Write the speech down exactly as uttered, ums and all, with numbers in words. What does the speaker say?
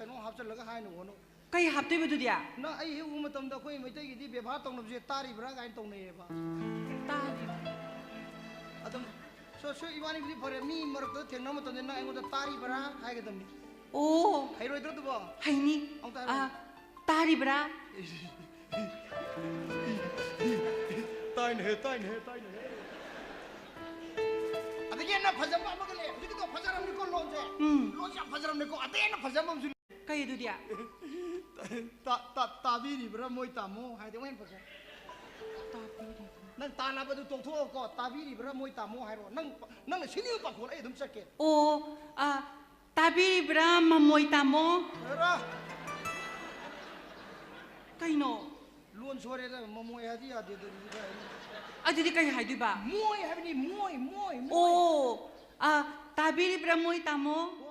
ꯀꯩꯅꯣ ꯍꯥꯞꯆꯤꯜꯂꯒ ꯍꯥꯏꯅ ꯍꯣꯠꯅꯧ꯫ ꯀꯩ ꯍꯥꯞꯇꯣꯏꯕ ꯑꯗꯨꯗꯤ? ꯅꯪ ꯑꯩ ꯍꯦꯛ ꯎꯕ ꯃꯇꯝꯗ ꯑꯩꯈꯣꯏ ꯃꯩꯇꯩꯒꯤꯗꯤ ꯕꯦꯕꯥꯔ ꯇꯧꯅꯕꯁꯦ "ꯇꯥꯔꯤꯕ꯭ꯔꯥ?" ꯀꯥꯏꯅ ꯇꯧꯅꯩꯌꯦꯕ꯫ ꯇꯥꯔꯤ ꯑꯗꯨꯝ "ꯁꯣ ꯁꯣ ꯏꯕꯥꯅꯤꯕꯨꯗꯤ ꯐꯔꯦ, ꯃꯤ ꯃꯔꯛꯇ ꯊꯦꯡꯅꯕ ꯃꯇꯝꯗ ꯅꯪ ꯑꯩꯉꯣꯟꯗ ꯇꯥꯔꯤꯕ꯭ꯔꯥ?" ꯍꯥꯏꯒꯗꯕꯅꯤ꯫ ꯑꯣ ꯍꯩꯔꯣꯏꯗ꯭ꯔꯣ ꯑꯗꯨꯕꯣ? ꯍꯩꯅꯤ꯫ ꯑꯃꯨꯛꯇ ꯍꯥꯏꯔꯣ꯫ ꯑꯥ, ꯇꯥꯔꯤꯕ꯭ꯔꯥ? ꯇꯥꯏꯅꯦꯍꯦ, ꯇꯥꯏꯅꯦꯍꯦ, ꯇꯥꯏꯅꯦꯍꯦ꯫ ꯑꯗꯒꯤ ꯍꯦꯟꯅ ꯐꯖꯕ ꯑꯃꯒ ꯂꯩ꯫ ꯍꯧꯖꯤꯛꯀꯤꯗꯣ ꯐꯖꯔꯝꯅꯤꯀꯣ ꯂꯣꯟꯁꯦ꯫ ꯎꯝ꯫ ꯂꯣꯟꯁꯦ ꯌꯥꯝ ꯐꯖꯔꯝꯅꯤꯀꯣ꯫ ꯑꯗꯩ ꯍꯦꯟꯅ ꯐꯖꯕ ꯑꯃꯁꯨ ꯂꯩ꯫ ꯀꯩ ꯑꯗꯨꯗꯤ? ꯇꯥ- ꯇꯥ- "ꯇꯥꯕꯤꯔꯤꯕ꯭ꯔꯥ ꯃꯣꯏ ꯇꯥꯃꯣ?" ꯍꯥꯏꯗꯤ ꯑꯃꯨꯛ ꯍꯦꯟꯅ ꯐꯖꯩ꯫ ꯇꯥꯕꯤꯔꯤ꯫ ꯅꯪ ꯇꯥꯟꯅꯕꯗꯨ ꯇꯣꯛꯊꯣꯛꯑꯣꯀꯣ꯫ "ꯇꯥꯕꯤꯔꯤꯕ꯭ꯔꯥ ꯃꯣꯏ ꯇꯥꯃꯣ?" ꯍꯥꯏꯔꯣ꯫ ꯅꯪ ꯅꯪꯅ ꯁꯤꯅꯤꯡꯕ ꯄꯥꯈꯣꯜ ꯑꯩ ꯑꯗꯨꯝ ꯆꯠꯀꯦ꯫ ꯑꯣ, ꯑ, ꯇꯥꯕꯤꯔꯤꯕ꯭ꯔꯥ ꯃꯃꯣꯏ ꯇꯥꯃꯣ? ꯍꯦꯔꯥ! ꯀꯩꯅꯣ? ꯂꯣꯟ ꯁꯣꯏꯔꯦꯗ, ꯃꯃꯣꯏ ꯍꯥꯏꯗꯤ ꯌꯥꯗꯦꯗ, ꯑꯗꯨꯗꯤ ꯀꯥꯏ ꯍꯥꯏꯅꯤ? ꯑꯗꯨꯗꯤ ꯀꯩ ꯍꯥꯏꯗꯣꯏꯕ? ꯃꯣꯏ ꯍꯥꯏꯕꯅꯤ, ꯃꯣꯏ, ꯃꯣꯏ, ꯃꯣꯏ꯫ ꯑꯣ, ꯑ, ꯇꯥꯕꯤꯔꯤꯕ꯭ꯔꯥ ꯃꯣꯏ ꯇꯥꯃꯣ?